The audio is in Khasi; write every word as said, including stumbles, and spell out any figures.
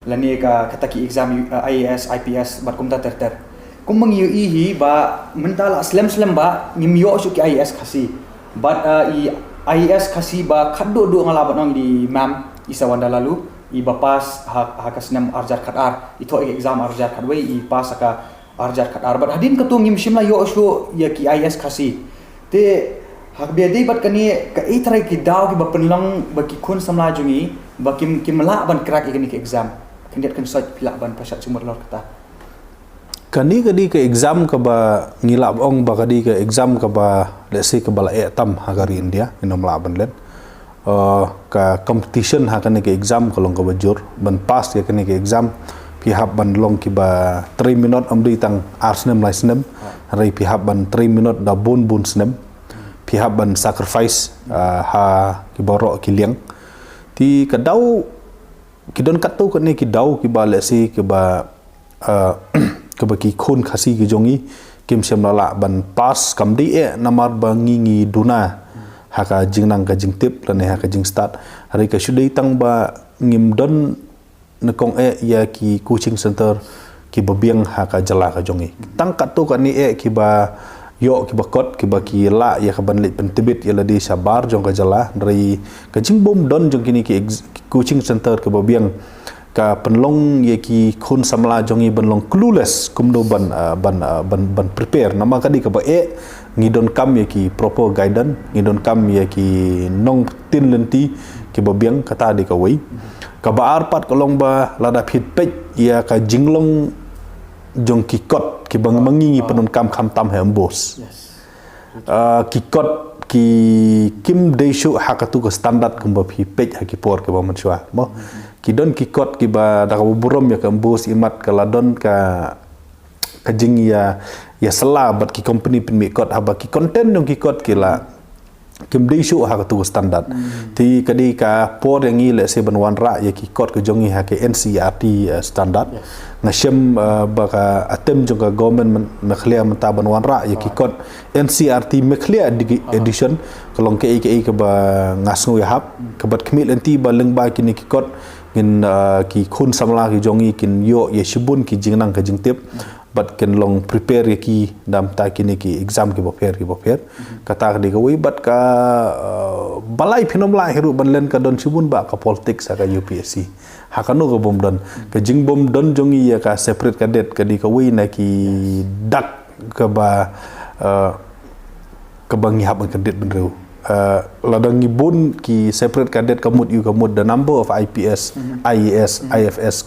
Lane ka kata ki exam, uh, I A S, I P S, bad kumta ter ter. Kumba ngi ïohi hi ba mynta la slem slem ba ngim ïoh shuh ki I A S Khasi. Bad, uh, i I A S Khasi ba khatduh duh nga lah ban ong i ma'am Isawanda Laloo, i ba pass ha, ha ka snem arjar khat ar, i thoh ïa ka exam arjar khat wei, i pass ha ka arjar khat ar. Bad hadien katto ngim shym la ïoh shuh ïa ki I A S Khasi. Te haba dei bad kane, kaei trai ki daw kiba pynlong ba ki khun samla jong ngi ba kim, kim lah ban crack ïa kane ka exam? Khyndiat khynsoit phi lah ban pynshai sumar lor kata. Kane ka dei ka exam kaba ngi lah ong ba ka dei ka exam kaba, let's say, kaba la eh tam ha ka ri India, ngin ym lah ban leh. Uh, ka competition ha kane ka exam ka long kaba jur. Ban pass ïa kane ka exam phi hap ban long kiba trei minot, ym dei tang ar snem lai snem. Hynrei phi hap ban trei minot da bun bun snem. Phi hap ban sacrifice, uh, ha kiba roh ki liang. Te ka daw, ki don katto katne ki daw kiba, let's say, kiba, uh, kiba ki khun Khasi ki jong ngi kim shym la lah ban pass, kam dei eh namar ba ngi, ngi duna ha ka jingnang ka jingtip lane ha ka jingstad. Hynrei ka shu dei tang ba ngim don nyngkong eh ïa ki coaching center kiba biang ha ka jylla ka jong ngi. Tang katto katne eh kiba ïoh kiba kot, kiba ki lah ïa ka ban leit pyntbit ïa lade shabar jong ka jylla. Hynrei ka jingbym don jong kine ki ex-, coaching center kiba biang ka pynlong ïa ki khun samla jong ngi ban long clueless kumno ban, uh, ban, uh, ban, ban prepare. Namar ka dei kaba eh, ngi donkam ïa ki proper guidance, ngi donkam ïa ki nongtien lynti kiba biang, kata dei kawei. Kaba ar pat ka long ba lada phi peit ïa ka jinglong jong ki kot kiba ma ngi ngi pyndonkam khamtam ha Embus. Uh, ki kot ki kim dei shuh ha katu ka standard kumba phi peit ha ki por kiba mynshuwa. Mo, ki don ki kot kiba da kaba burom ïa ka Embus, imat ka la don ka, ka jingïa, ïa sala bad ki company pynmih kot, haba ki content jong ki kot ki la kim dei shuh ha katu ka standard. Te ka dei ka por ïa ngi, let's say, ban wanrah ïa ki kot ka jong ngi ha ka N C E R T, uh, standard. Nga shem, uh, ba ka attempt jong ka government Meghalaya mynta ban wanrah ïa ki kot N C E R T Meghalaya edi-, edition, ka long kaei kaei kaba nga sngew ïahap. Kaba khmih lynti ba lyngba kine ki kot ngin, uh, ki khun samla ki jong ngi kin ïoh ïa shibun ki jingnang ka jingtip bad kin long prepare ïa ki namar kine ki exam kiba pher kiba pher. Kata ka dei kawei. Bad ka, uh, balei phin ym lah hi ruh ban len, ka don shibun ba ka politics ha ka U P S C. Ha kano ka bym don? Ka jingbym don jong ngi ïa ka separate cadet ka dei kawei na ki dak kaba, uh, kaba ngi hap ban kyndit bynriew. Uh, lada ngi bun ki separate cadet, ka mut ïa ka mut the number of I P S, I A S, I F S